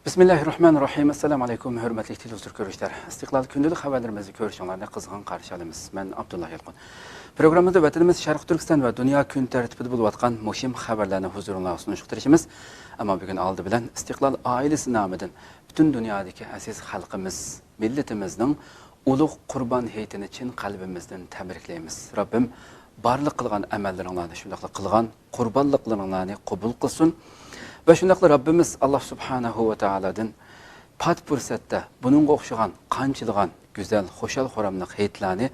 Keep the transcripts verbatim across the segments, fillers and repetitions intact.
بىسمىللاھىررەھمانىررەھىم. ئەسسالامۇ ئەلەيكۇم، ھۆرمەتلىك تېلېۋىزور كۆرۈشلەر. ئىستىقلال كۈندىلىك خەۋەرلىرىمىزنى كۆرۈشۈڭلارنى قىزغىن قارشى ئالىمىز. مەن ئابدۇللا يالقۇن. پروگراممىمىزدا ۋەتىنىمىز شەرقىي تۈركىستان ۋە دۇنيا كۈن تەرتىپىدە بولۇۋاتقان مۇھىم خەۋەرلەرنى ھۇزۇرۇڭلارغا سۇنۇشقا تىرىشىمىز. ئەمما بۈگۈن ئالدى بىلەن ئىستىقلال ئائىلىسى نامىدىن پۈتۈن دۇنيادىكى ئەزىز خەلقىمىز، مىللىتىمىزنىڭ ئۇلۇغ قۇربان ھېيتىنى چىن قەلبىمىزدىن تەبرىكلەيمىز. رەببىم بارلىق قىلغان ئەمەللىرىڭلارنى، شۇنداقلا قىلغان قۇربانلىقلىرىڭلارنى قوبۇل قىلسۇن. ۋە شۇنداقلا رەببىمىز ئاللا سۇبھانەھۇ ۋە تائالادىن پات پۇرسەتتە بۇنىڭغا ئوخشىغان قانچىلىغان گۈزەل، خۇشال-خۇراملىق ھېيتلارنى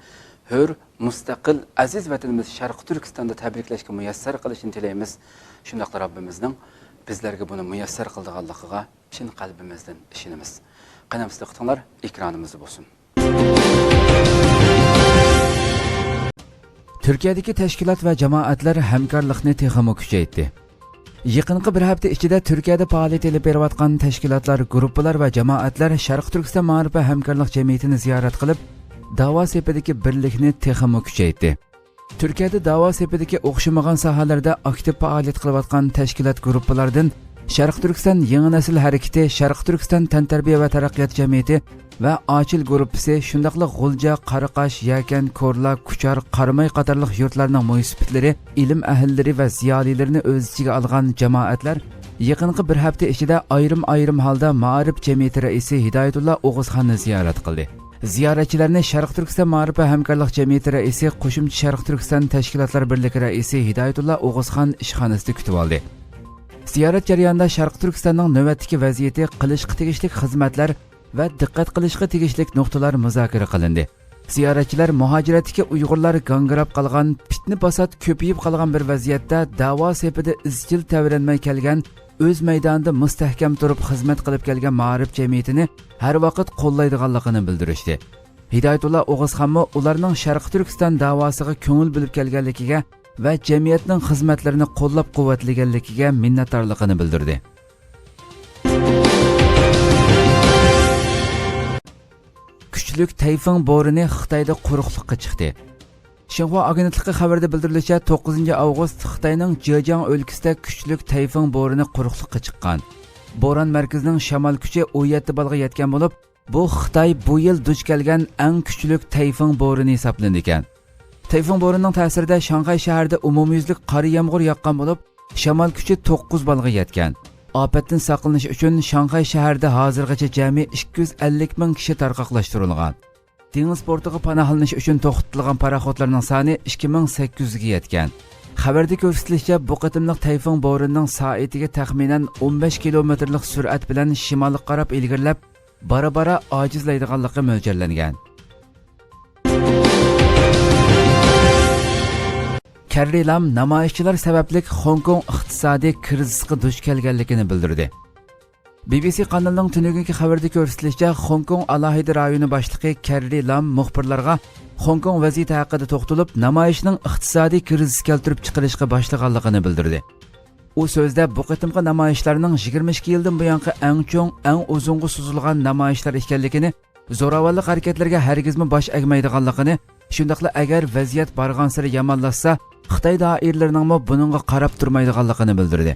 ھۆر، مۇستەقىل، ئەزىز ۋەتىنىمىز شەرقىي تۈركىستاندا تەبرىكلەشكە مۇيەسسەر قىلىشىنى تىلەيمىز. شۇنداقلا رەببىمىزنىڭ بىزلەرگە بۇنى مۇيەسسەر قىلىدىغانلىقىغا چىن قەلبىمىزدىن ئىشىنىمىز. قېنى ئەمىسە دىققىتىڭلار ئېكرانىمىزدا بولسۇن. تۈركىيەدىكى تەشكىلات ۋە جامائەتلەر ھەمكارلىقنى تېخىمۇ كۈچەيتتى. يېقىنقى بىر ھەپتە ئىچىدە تۈركىيەدە پائالىيەت ئېلىپ بېرىۋاتقان تەشكىلاتلار، گۇرۇپپىلار ۋە جامائەتلەر شەرقىي تۈركىستان مائارىپ ۋە ھەمكارلىق جەمئىيىتىنى زىيارەت قىلىپ، داۋا سېپىدىكى بىرلىكنى تېخىمۇ كۈچەيتتى. تۈركىيەدە داۋا سېپىدىكى ئوخشىمىغان ساھەلەردە ئاكتىپ پائالىيەت قىلىۋاتقان تەشكىلات، گۇرۇپپىلاردىن شەرقىي تۈركىستان يېڭى نەسىل ھەرىكىتى، شەرقىي تۈركىستان تەنتەربىيە ۋە تەرەققىيات جەمئىيىتى ۋە ئاچىل گۇرۇپپىسى، شۇنداقلا غۇلجا، قاراقاش، يەكەن، كورلا، كۇچار، قاراماي قاتارلىق يۇرتلارنىڭ مۇنىسىپىتلىرى، ئىلىم ئەھلىلىرى ۋە زىيالىيلىرىنى ئۆز ئىچىگە ئالغان جامائەتلەر يېقىنقى بىر ھەپتە ئىچىدە ئايرىم-ئايرىم ھالدا مائارىپ جەمئىيىتى رەئىسى ھىدايەتۇللا ئوغۇزخاننى زىيارەت قىلدى. زىيارەتچىلەرنى شەرقىي تۈركىستان مائارىپ ۋە ھەمكارلىق جەمئىيىتى رەئىسى، قوشۇمچە شەرقىي تۈركىستان تەشكىلاتلار بىرلىكى رەئىسى ھىدايەتۇللا ئوغۇزخان ئىشخانىسىدا كۈتۈۋالدى. زىيارەت جەريانىدا شەرقىي تۈركىستاننىڭ نۆۋەتتىكى ۋەزىيىتى، قىلىشقا تېگىشلىك خىزمەتلەر ۋە دىققەت قىلىشقا تېگىشلىك نۇقتىلار مۇزاكىرە قىلىندى. زىيارەتچىلەر مۇھاجىرەتتىكى ئۇيغۇرلار گاڭگىراپ قالغان، پىتنە-پاسات كۆپىيىپ قالغان بىر ۋەزىيەتتە داۋا سېپىدە ئىزچىل تەۋرەنمەي كەلگەن، ئۆز مەيدانىدا مۇستەھكەم تۇرۇپ خىزمەت قىلىپ كەلگەن مائارىپ جەمئىيىتىنى ھەر ۋاقىت قوللايدىغانلىقىنى بىلدۈرۈشتى. ھىدايەتۇللا ئوغۇزخانمۇ ئۇلارنىڭ شەرقىي تۈركىستان داۋاسىغا كۆڭۈل بۆلۈپ كەلگەنلىكىگە ۋە جەمئىيەتنىڭ خىزمەتلىرىنى قوللاپ-قۇۋۋەتلىگەنلىكىگە مىننەتدارلىقىنى بىلدۈردى. كۈچلۈك تەيفۇڭ بورىنى خىتايدا قۇرۇقلۇققا چىقتى. شىنخۇا ئاگېنتلىقى خەۋىرىدە بىلدۈرۈلۈشىچە، توققۇزىنچى ئاۋغۇست خىتاينىڭ جېجياڭ ئۆلكىسىدە كۈچلۈك تەيفۇڭ بورىنى قۇرۇقلۇققا چىققان. بوران مەركىزىنىڭ شامال كۈچى ئون يەتتە بالغا يەتكەن بولۇپ، بۇ خىتاي بۇ يىل دۇچ كەلگەن ئەڭ كۈچلۈك تەيفۇڭ بورىنى ھېسابلىنىدىكەن. تەيفۇڭ بورىنىنىڭ تەسىرىدە شاڭخەي شەھىرىدە ئومۇميۈزلۈك قارا يامغۇر ياغقان بولۇپ، شامال كۈچى توققۇز بالغا يەتكەن. ئاپەتتىن ساقلىنىش ئۈچۈن شاڭخەي شەھىرىدە ھازىرغىچە جەمئىي ئىككى يۈز ئەللىك مىڭ كىشى تارقاقلاشتۇرۇلغان. دېڭىز پورتىغا پاناھلىنىش ئۈچۈن توختىتىلغان پاراخوتلارنىڭ سانى ئىككى مىڭ سەككىز يۈزگە يەتكەن. خەۋەردە كۆرسىتىلىشىچە، بۇ قېتىملىق تەيفۇڭ بورىنىنىڭ سائىتىگە تەخمىنەن ئون بەش كىلومېتىرلىق سۈرئەت بىلەن شىمالغا قاراپ ئىلگىرىلەپ، بارا-بارا ئاجىزلايدىغانلىقى مۆلچەرلەنگەن. كەررى لام نامايىشچىلار سەۋەبلىك خوڭكوڭ ئىقتىسادىي كىرىزىسقا دۇچ كەلگەنلىكىنى بىلدۈردى. بى بى سى قانىلىنىڭ تۈنۈگۈنكى خەۋىرىدە كۆرسىتىلىشىچە، خوڭكوڭ ئالاھىدە رايونى باشلىقى كەررى لام مۇخبىرلارغا خوڭكوڭ ۋەزىيىتى ھەققىدە توختىلىپ، نامايىشنىڭ ئىقتىسادىي كىرىزىس كەلتۈرۈپ چىقىرىشقا باشلىغانلىقىنى بىلدۈردى. ئۇ سۆزىدە بۇ قېتىمقى نامايىشلارنىڭ يىگىرمە ئىككى يىلدىن بۇيانقى ئەڭ چوڭ، ئەڭ ئۇزۇنغا سوزۇلغان نامايىشلار ئىكەنلىكىنى، زوراۋانلىق ھەرىكەتلىرىگە ھەرگىزمۇ باش ئەگمەيدىغانلىقىنى، شۇنداقلا ئەگەر ۋەزىيەت بارغانسېرى يامانلاشسا، خىتاي دائىرىلىرىنىڭمۇ بۇنىڭغا قاراپ تۇرمايدىغانلىقىنى بىلدۈردى.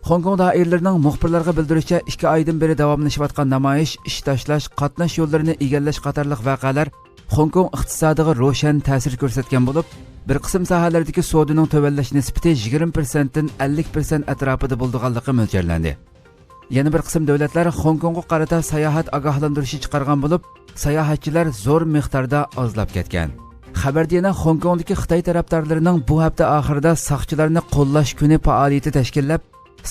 خوڭكوڭ دائىرىلىرىنىڭ مۇخبىرلارغا بىلدۈرۈشىچە، ئىككى ئايدىن بېرى داۋاملىشىۋاتقان نامايىش، ئىش تاشلاش، قاتناش يوللىرىنى ئىگىلەش قاتارلىق ۋەقەلەر خوڭكوڭ ئىقتىسادىغا روشەن تەسىر كۆرسەتكەن بولۇپ، بىر قىسىم ساھەلەردىكى سودىنىڭ تۆۋەنلەش نىسبىتى يىگىرمە پىرسەنتتىن ئەللىك پىرسەنت ئەتراپىدا بولىدىغانلىقى مۆلچەرلەندى. يەنە بىر قىسىم دۆلەتلەر خوڭكوڭغا قارىتا ساياھەت ئاگاھلاندۇرۇشى چىقارغان بولۇپ، ساياھەتچىلەر زور مىقداردا ئازلاپ كەتكەن. خەۋەردە يەنە خوڭكوڭدىكى خىتاي تەرەپدارلىرىنىڭ بۇ ھەپتە ئاخىرىدا ساقچىلارنى قوللاش كۈنى پائالىيىتى تەشكىللەپ،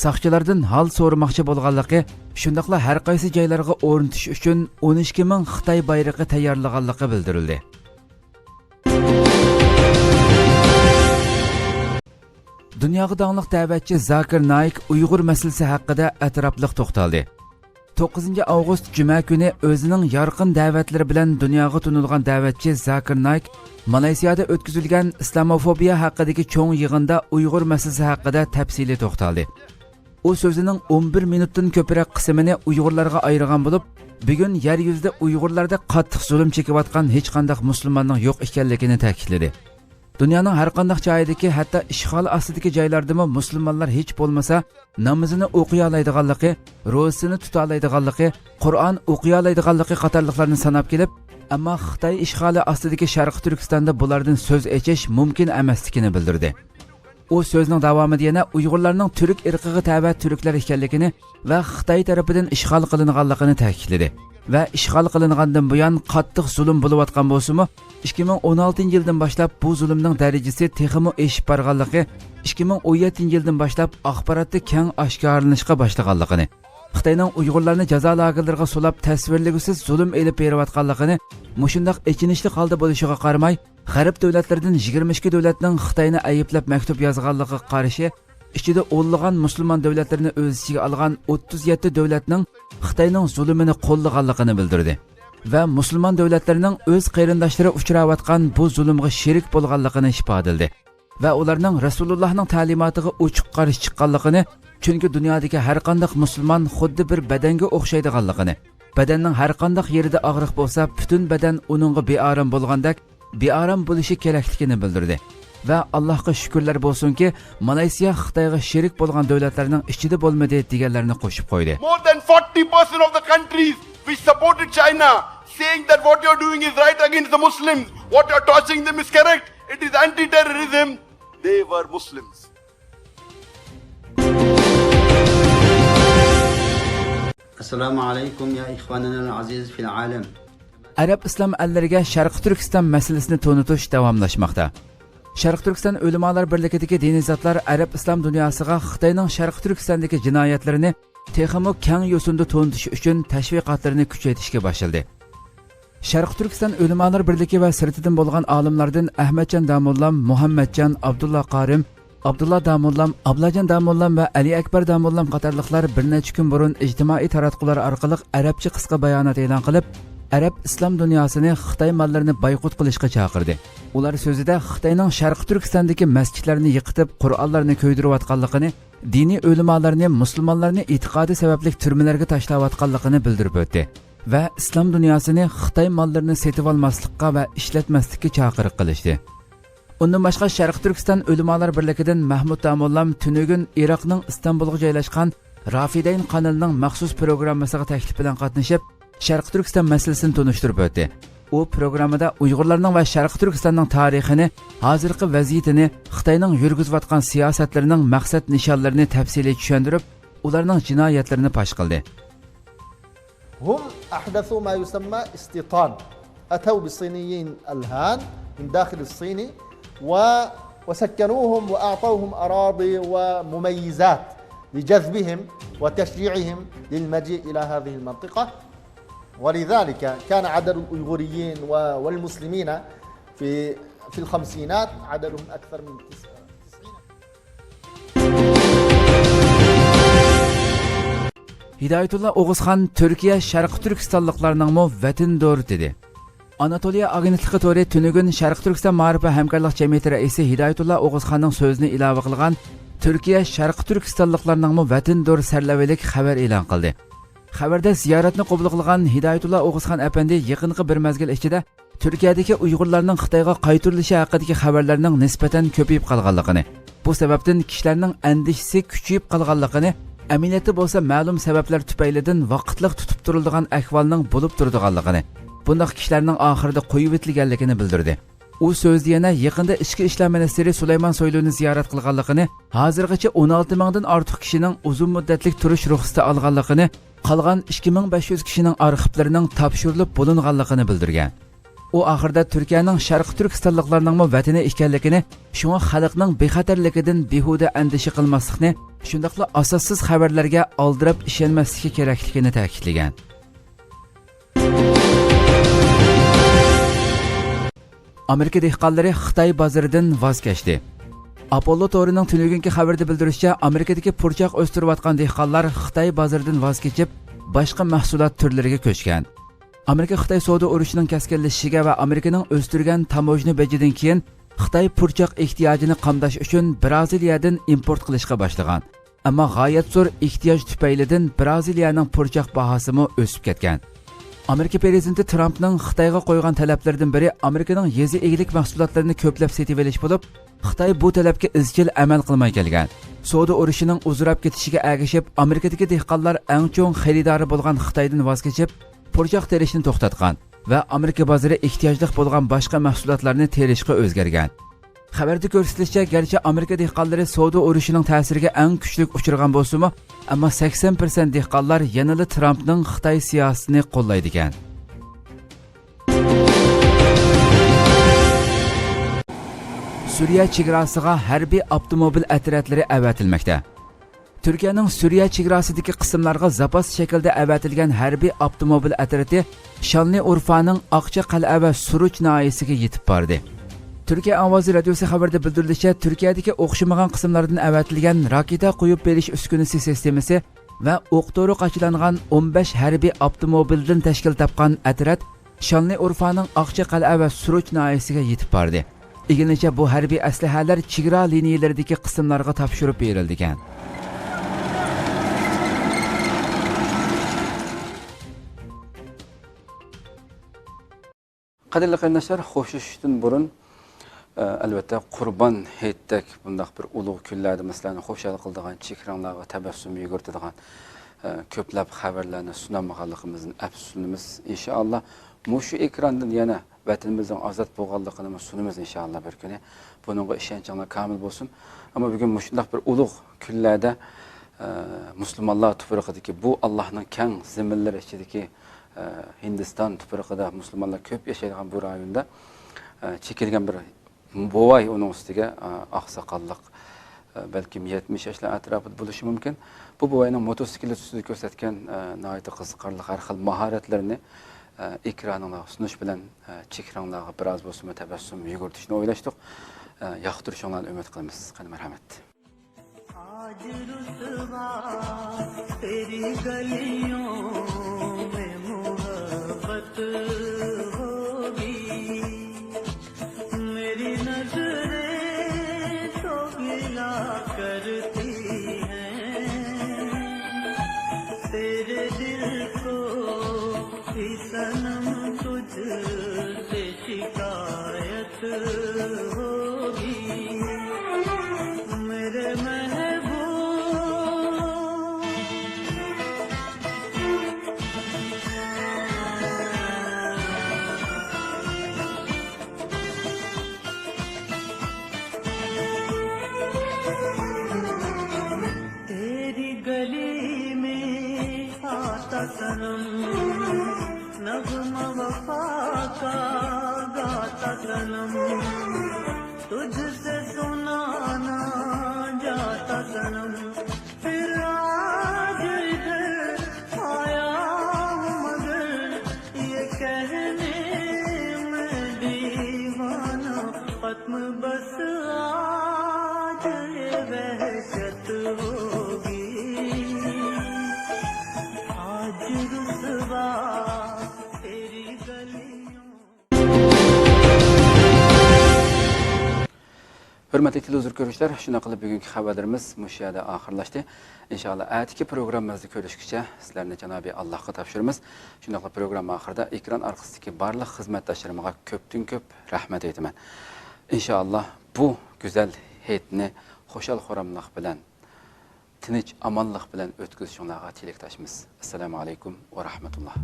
ساقچىلاردىن ھال سورىماقچى بولغانلىقى، شۇنداقلا ھەر قايسى جايلارغا ئورنىتىش ئۈچۈن ئون ئىككى مىڭ خىتاي بايرىقى تەييارلىغانلىقى بىلدۈرۈلدى. دۇنياغا داڭلىق دەۋەتچى زاكىر نايىك ئۇيغۇر مەسىلىسى ھەققىدە ئەتراپلىق توختالدى. توققۇزىنچى ئاۋغۇست جۈمە كۈنى ئۆزىنىڭ يارقىن دەۋەتلىرى بىلەن دۇنياغا تونۇلغان دەۋەتچى زاكىر نايىك مالايسىيادا ئۆتكۈزۈلگەن ئىسلاموفوبىيە ھەققىدىكى چوڭ يىغىندا ئۇيغۇر مەسىلىسى ھەققىدە تەپسىلىي توختالدى. ئۇ سۆزىنىڭ ئون بىر مىنۇتتىن كۆپرەك قىسمىنى ئۇيغۇرلارغا ئايرىغان بولۇپ، بۈگۈن يەر يۈزىدە ئۇيغۇرلاردا قاتتىق زۇلۇم چېكىۋاتقان ھېچقانداق مۇسۇلماننىڭ يوق ئىكەنلىكىنى تەكىتلىدى. دۇنيانىڭ ھەر قانداق جايىدىكى، ھەتتا ئىشغال ئاستىدىكى جايلاردىمۇ مۇسۇلمانلار ھېچ بولمىسا نامىزىنى ئوقۇيالايدىغانلىقى، روزىسىنى تۇتالايدىغانلىقى، قۇرئان ئوقۇيالايدىغانلىقى قاتارلىقلارنى ساناپ كېلىپ، ئەمما خىتاي ئىشغالى ئاستىدىكى شەرقىي تۈركىستاندا بۇلاردىن سۆز ئېچىش مۇمكىن ئەمەسلىكىنى بىلدۈردى. ئۇ سۆزىنىڭ داۋامىدا يەنە ئۇيغۇرلارنىڭ تۈرك ئىرقىغا تەۋە تۈركلەر ئىكەنلىكىنى ۋە خىتاي تەرىپىدىن ئىشغال قىلىنغانلىقىنى تەكىتلىدى ۋە ئىشغال قىلىنغاندىن بۇيان قاتتىق زۇلۇم بولۇۋاتقان بولسىمۇ، ئىككى مىڭ ئون ئالتىنچى يىلدىن باشلاپ بۇ زۇلۇمنىڭ دەرىجىسى تېخىمۇ ئېشىپ بارغانلىقى، ئىككى مىڭ ئون يەتتىنچى يىلدىن باشلاپ ئاخباراتتا كەڭ ئاشكارىلىنىشقا باشلىغانلىقىنى، خىتاينىڭ ئۇيغۇرلارنى جازا لاگېرلىرىغا سولاپ تەسۋىرلىگۈسىز زۇلۇم ئېلىپ بېرىۋاتقانلىقىنى، مۇشۇنداق ئېچىنىشلىق ھالدا بولۇشىغا قارىماي، غەرب دۆلەتلىرىدىن يىگىرمە ئىككى دۆلەتنىڭ خىتاينى ئەيىبلەپ مەكتۇپ يازغانلىقىغا قارشى، ئىچىدە ئونلىغان مۇسۇلمان دۆلەتلىرىنى ئۆز ئىچىگە ئالغان ئوتتۇز يەتتە دۆلەتنىڭ خىتاينىڭ زۇلۇمىنى قوللىغانلىقىنى بىلدۈردى ۋە مۇسۇلمان دۆلەتلىرىنىڭ ئۆز قېرىنداشلىرى ئۇچراۋاتقان بۇ زۇلۇمغا شېرىك بولغانلىقىنى ئىپادىلىدى ۋە ئۇلارنىڭ رەسۇلۇللاھنىڭ تەلىماتىغا ئوچۇق قارشى چىققانلىقىنى، چۈنكى دۇنيادىكى ھەرقانداق مۇسۇلمان خۇددى بىر بەدەنگە ئوخشايدىغانلىقىنى، بەدەننىڭ ھەرقانداق يېرىدە ئاغرىق بولسا، پۈتۈن بەدەن ئۇنىڭغا بىئارام بولغاندەك، بىئارام بولۇشى كېرەكلىكىنى بىلدۈردى ۋە ئاللاھقا شۈكۈرلەر بولسۇنكى، مالايسىيا خىتايغا شېرىك بولغان دۆلەتلەرنىڭ ئىچىدە بولمىدى، دېگەنلەرنى قوشۇپ قويدى. More than forty percent of the countries which supported China, saying that what you're doing is right against the Muslims, what you're torturing them is correct, it is anti-terrorism, they were Muslims. السلام عليكم يا إخواننا العزيز في العالم. ئەرەب ئىسلام ئەللىرىگە شەرقىي تۈركىستان مەسىلىسىنى تونۇتۇش داۋاملاشماقتا. شەرقىي تۈركىستان ئۆلىمالار بىرلىكىدىكى دىنىي زاتلار ئەرەب ئىسلام دۇنياسىغا خىتاينىڭ شەرقىي تۈركىستاندىكى جىنايەتلىرىنى تېخىمۇ كەڭ يوسۇندا تونۇتۇش ئۈچۈن تەشۋىقاتلىرىنى كۈچەيتىشكە باشلىدى. شەرقىي تۈركىستان ئۆلىمالار بىرلىكى ۋە سىرتىدىن بولغان ئالىملاردىن ئەھمەتجان داموللام، مۇھەممەتجان، ئابدۇللا قارىم، ئابدۇللا داموللام، ئابلاجان داموللام ۋە ئەلى ئەكبەر داموللام قاتارلىقلار بىر نەچچە كۈن بۇرۇن ئىجتىمائىي تاراتقۇلار ئارقىلىق ئەرەبچە قىسقا بايانات ئېلان قىلىپ، ئەرەب ئىسلام دۇنياسىنى خىتاي ماللىرىنى بايقۇت قىلىشقا چاقىردى. ئۇلار سۆزىدە خىتاينىڭ شەرقىي تۈركىستاندىكى مەسچىتلەرنى يىقىتىپ، قورئانلارنى كۆيدۈرۈۋاتقانلىقىنى، دىنىي ئۆلىمالارنى مۇسۇلمانلارنى ئېتىقادى سەۋەبلىك تۈرمىلەرگە تاشلاۋاتقانلىقىنى بىلدۈرۈپ ئۆتتى ۋە ئىسلام دۇنياسىنى خىتاي ماللىرىنى سېتىۋالماسلىققا ۋە ئىشلەتمەسلىككە چاقىرىق قىلىشتى. ئۇندىن باشقا، شەرقىي تۈركىستان ئۆلىمالار بىرلىكىدىن مەھمۇد داموللام تۈنۈگۈن ئىراقنىڭ ئىستانبۇلغا جايلاشقان رافىدەين قانىلىنىڭ مەخسۇس پروگراممىسىغا تەكلىپ بىلەن قاتنىشىپ، شەرقىي تۈركىستان مەسىلىسىنى تونۇشتۇرۇپ ئۆتتى. ئۇ پروگراممىدا ئۇيغۇرلارنىڭ ۋە شەرقىي تۈركىستاننىڭ تارىخىنى، ھازىرقى ۋەزىيىتىنى، خىتاينىڭ يۈرگۈزۈۋاتقان سىياسەتلىرىنىڭ مەقسەت نىشانلىرىنى تەپسىلىي چۈشەندۈرۈپ، ئۇلارنىڭ جىنايەتلىرىنى پاش قىلدى. هم أحدثوا ما يسمى استيطان. أتوا بالصينيين الهان من داخل الصين و-، وسكنوهم وأعطوهم أراضي ومميزات لجذبهم وتشجيعهم للمجيء إلى هذه المنطقة. ولذلك كان عدد الأيغوريين و-، والمسلمين في، في الخمسينات عددهم أكثر من تسعين. ھىدايەتۇللا ئوغۇزخان تۈركىيە شەرقىي تۈركىستانلىقلارنىڭمۇ ۋەتىنىدۇر دېدى. ئاناتولىيە ئاگېنتلىقى تورى تۈنۈگۈن شەرقىي تۈركىستان مائارىپ ۋە ھەمكارلىق جەمئىيىتى رەئىسى ھىدايەتۇللا ئوغۇزخاننىڭ سۆزىنى ئىلاۋە قىلغان تۈركىيە شەرقىي تۈركىستانلىقلارنىڭمۇ ۋەتىنىدۇر سەرلەۋھىلىك خەۋەر ئېلان قىلدى. خەۋەردە زىيارەتنى قوبۇل قىلغان ھىدايەتۇللا ئوغۇزخان ئەپەندى يېقىنقى بىر مەزگىل ئىچىدە تۈركىيەدىكى ئۇيغۇرلارنىڭ خىتايغا قايتۇرۇلۇشى ھەققىدىكى خەۋەرلەرنىڭ نىسبەتەن كۆپىيىپ قالغانلىقىنى، بۇ سەۋەبتىن كىشىلەرنىڭ ئەندىشىسى كۈچىيىپ قالغانلىقىنى، ئەمەلىيەتتە بولسا مەلۇم سەۋەبلەر تۈپەيلىدىن ۋاقىتلىق تۇتۇپ تۇرۇلىدىغان ئەھۋالنىڭ بولۇپ تۇرىدىغانلىقىنى، بۇنداق كىشىلەرنىڭ ئاخىرىدا قويۇۋېتىلگەنلىكىنى بىلدۈردى. ئۇ سۆزىدە يەنە يېقىندا ئىچكى ئىشلار مىنىستىرى سۇلايمان سويلۇنى زىيارەت قىلغانلىقىنى، ھازىرغىچە ئون ئالتە مىڭدىن ئارتۇق كىشىنىڭ ئۇزۇن مۇددەتلىك تۇرۇش رۇخسىتى ئالغانلىقىنى، قالغان ئىككى مىڭ بەش يۈز كىشىنىڭ ئارخىپلىرىنىڭ تاپشۇرۇلۇپ بولۇنغانلىقىنى بىلدۈرگەن. ئۇ ئاخىرىدا تۈركىيەنىڭ شەرقىي تۈركىستانلىقلارنىڭمۇ ۋەتىنى ئىكەنلىكىنى، شۇڭا خەلقنىڭ بىخەتەرلىكىدىن بىھۇدە ئەندىشە قىلماسلىقنى، شۇنداقلا ئاساسسىز خەۋەرلەرگە ئالدىراپ ئىشەنمەسلىكى كېرەكلىكىنى تەكىتلىگەن. ئامېرىكا دېھقانلىرى خىتاي بازىرىدىن ۋاز كەچتى. ئاپوللو تورىنىڭ تۈنۈگۈنكى خەۋىرىدە بىلدۈرۈشىچە، ئامېرىكىدىكى پۇرچاق ئۆستۈرۈۋاتقان دېھقانلار خىتاي بازىرىدىن ۋاز كېچىپ، باشقا مەھسۇلات تۈرلىرىگە كۆچكەن. ئامېرىكا خىتاي سودا ئۇرۇشىنىڭ كەسكىنلىشىشىگە ۋە ئامېرىكىنىڭ ئۆستۈرگەن تاموژنا بېجىدىن كېيىن خىتاي پۇرچاق ئېھتىياجىنى قامداش ئۈچۈن بىرازىلىيەدىن ئىمپورت قىلىشقا باشلىغان. ئەمما غايەت زور ئېھتىياج تۈپەيلىدىن بىرازىلىيەنىڭ پۇرچاق باھاسىمۇ ئۆسۈپ كەتكەن. ئامېرىكا پىرېزىدېنتى ترامپنىڭ خىتايغا قويغان تەلەپلىرىدىن بىرى ئامېرىكىنىڭ يېزا ئىگىلىك مەھسۇلاتلىرىنى كۆپلەپ سېتىۋېلىش بولۇپ، خىتاي بۇ تەلەپكە ئىزچىل ئەمەل قىلماي كەلگەن. سودا ئۇرۇشىنىڭ ئۇزىراپ كېتىشىگە ئەگىشىپ، ئامېرىكىدىكى دېھقانلار ئەڭ چوڭ خېرىدارى بولغان خىتايدىن ۋاز كېچىپ، پۇرچاق تېرىشنى توختاتقان ۋە ئامېرىكا بازىرى ئېھتىياجلىق بولغان باشقا مەھسۇلاتلارنى تېرىشقا ئۆزگەرگەن. خەۋەردە كۆرسىتىلىشىچە، گەرچە ئامېرىكا دېھقانلىرى سودا ئۇرۇشىنىڭ تەسىرىگە ئەڭ كۈچلۈك ئۇچرىغان بولسىمۇ، ئەمما سەكسەن پىرسەنت دېھقانلار يەنىلا ترامپنىڭ خىتاي سىياسىتىنى قوللايدىكەن. سۈرىيە چېگراسىغا ھەربىي ئاپتوموبىل ئەترەتلىرى ئەۋەتىلمەكتە. تۈركىيەنىڭ سۈرىيە چېگراسىدىكى قىسىملارغا زاپاس شەكىلدە ئەۋەتىلگەن ھەربىي ئاپتوموبىل ئەترىتى شانلىئۇرفانىڭ ئاقچى قەلئە ۋە سۇرۇچ ناھىيەسىگە يېتىپ باردى. تۈركىيە ئاۋازى رادىيوسى خەۋىرىدە بىلدۈرۈلۈشىچە، تۈركىيەدىكى ئوخشىمىغان قىسىملاردىن ئەۋەتىلگەن راكېتا قويۇپ بېرىش ئۈسكۈنىسى سىستېمىسى ۋە ئوق-دورا قاچىلانغان ئون بەش ھەربىي ئاپتوموبىلدىن تەشكىل تاپقان ئەترەت شانلىئۇرفانىڭ ئاقچى قەلئە ۋە سۇرۇچ ناھىيەسىگە يېتىپ باردى. ئىگىلىنىشىچە، بۇ ھەربىي ئەسلىھەلەر چېگرا لىنىيەلىرىدىكى قىسىملارغا تاپشۇرۇپ بېرىلىدىكەن. قەدىرلىك قېرىنداشلار، خوشلىشىشتىن بۇرۇن، ئە، ئەلۋەتتە، قۇربان ھېيتتەك بۇنداق بىر ئۇلۇغ كۈنلەردە سىلەرنى خۇشال قىلىدىغان، چېھرىڭلارغا تەبەسسۇم يۈگۈرتىدىغان، ئە، كۆپلەپ خەۋەرلەرنى سۇنالمىغانلىقىمىزدىن ئەپسۇسلىنىمىز. ئىنشائاللا، مۇشۇ ئېكراندىن يەنە ۋەتىنىمىزنىڭ ئازاد بولغانلىقىنىمۇ سۇنىمىز، ئىنشائاللا، بىر كۈنى. بۇنىڭغا ئىشەنچىڭلار كامىل بولسۇن. ئەمما بۈگۈن مۇشۇنداق بىر ئۇلۇغ كۈنلەردە، ئە، مۇسۇلمانلار تۇپرىقىدىكى، بۇ ئاللاھنىڭ كەڭ زېمىنلىرى ئىچىدىكى، ئە، ھىندىستان تۇپرىقىدا مۇسۇلمانلار كۆپ ياشايدىغان بۇ رايوندا، ئە، چېكىنگەن بىر بوۋاي ئۇنىڭ ئۈستىگە، ئە، ئاقساقاللىق، ئە، بەلكىم يەتمىش ياشلار ئەتراپىدا بولۇشى مۇمكىن. بۇ بوۋاينىڭ موتوسىكلىت ئۈستىدە كۆرسەتكەن، ئە، ناھايىتى قىزىقارلىق ھەر خىل ماھارەتلىرىنى، ئە، ئېكرانىڭلارغا سۇنۇش بىلەن، ئە، چېھرىڭلارغا بىراز بولسىمۇ تەبەسسۇم يۈگۈرتۈشنى ئويلاشتۇق. ئە، ياقتۇرۇشۇڭلارنى ئۈمىد قىلىمىز. قېنى، مەرھەمەت. تاج رسوا تیری گلیوں میں محبت ہوگی، میری نظریں تو گلہ کرتی ہیں، تیرے دل کو بھی صنم تجھ سے شکایت ہوگی، میرے محبوب۔ تیری گلی میں آتا صنم، نغمہ وفا کا گاتا صنم، تجھ سے سنانا جاتا صنم۔ پھر آج ادھر آیا ہوں مگر یہ کہنے میں دیوانہ، ختم بس آج یہ وحشت ہوگی۔ آج رسوا تیری گلیوں۔ ھۆرمەتلىك تېلېۋىزور كۆرۈشلەر، شۇنداق قىلىپ بۈگۈنكى خەۋەرلىرىمىز مۇشۇ يەردە ئاخىرلاشتى. ئىنشائاللا، ئەتىكى پروگراممىمىزدا كۆرۈشكىچە سىلەرنى جانابى ئاللاھقا تاپشۇرىمىز. شۇنداقلا پروگرامما ئاخىرىدا ئېكران ئارقىسىدىكى بارلىق خىزمەتداشلىرىمغا كۆپتىن كۆپ رەھمەت ئېيتىمەن. ئىنشائاللا، بۇ گۈزەل ھېيتنى خۇشال-خۇراملىق بىلەن، تىنچ-ئامانلىق بىلەن ئۆتكۈزۈشۈڭلارغا تىلەكداشمىز. ئەسسالامۇ ئەلەيكۇم ۋە رەھمەتۇللا.